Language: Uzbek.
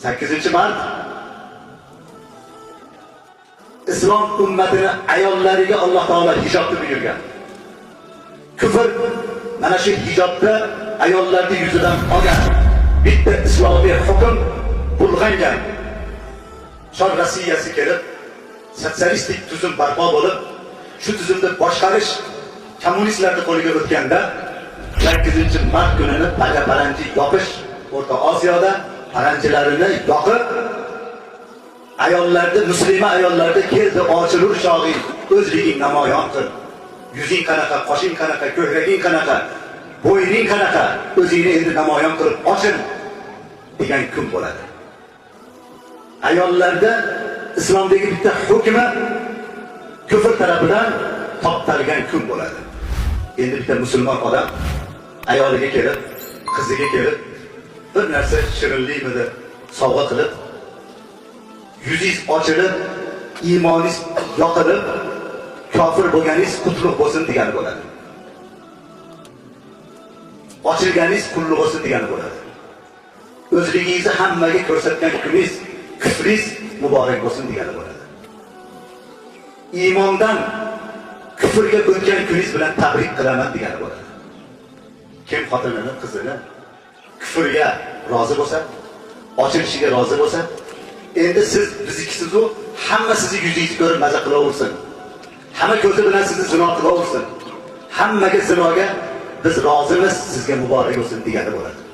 8 mart islom ummatini ayollariga Alloh taolo hijobni buyurgan. Kufr mana shu hijobda ayollarni yuzidan olgan bitta islomiy hukm bulg'angan. Chor Rossiyasi kelib, sotsialistik tuzum barpo bo'lib, shu tuzumni boshqarish kommunistlarning qo'liga o'tganda 8 mart kunini paja paranji yopish O'rta Osiyoda paranjilarini yoqib ayollarni, muslima ayollarni keldi ochilur chog'ing, o'zliging namoyon qil. Yuzing qanaqa, qoshing qanaqa, ko'kraging qanaqa, bo'yning qanaqa, o'zingni endi namoyon qilib ochil degan kun bo'ladi. Ayollarda islomdagi bitta hukmi kufr tarafidan toptalgan kun bo'ladi. Endi bitta musulmon odam ayoliga kelib, qiziga kelib bir narsa shirinlikmidi sovg'a qilib, yuzingiz ochilib, iymoningiz yoqilib, kofir bo'lganingiz qutlug' bo'lsin degani bo'ladi. Ochilganingiz qulluq bo'lsin degani bo'ladi. O'zligingizni hammaga ko'rsatgan kuningiz, kufringiz muborak bo'lsin degani bo'ladi. Iymondan kufrga o'tgan kuningiz bilan tabrik qilaman degani bo'ladi. Kim xotinini, qizini kufrga rozi bo'lsa, ochilishiga rozi bo'lsa, endi siz biznikisiz-u, hamma sizni yuzingizni ko'rib maza qilaversin. Hamma ko'zi bilan sizni zino qilaversin. Hammaga zinoga biz rozimiz, sizga muborak bo'lsin degani bo'ladi.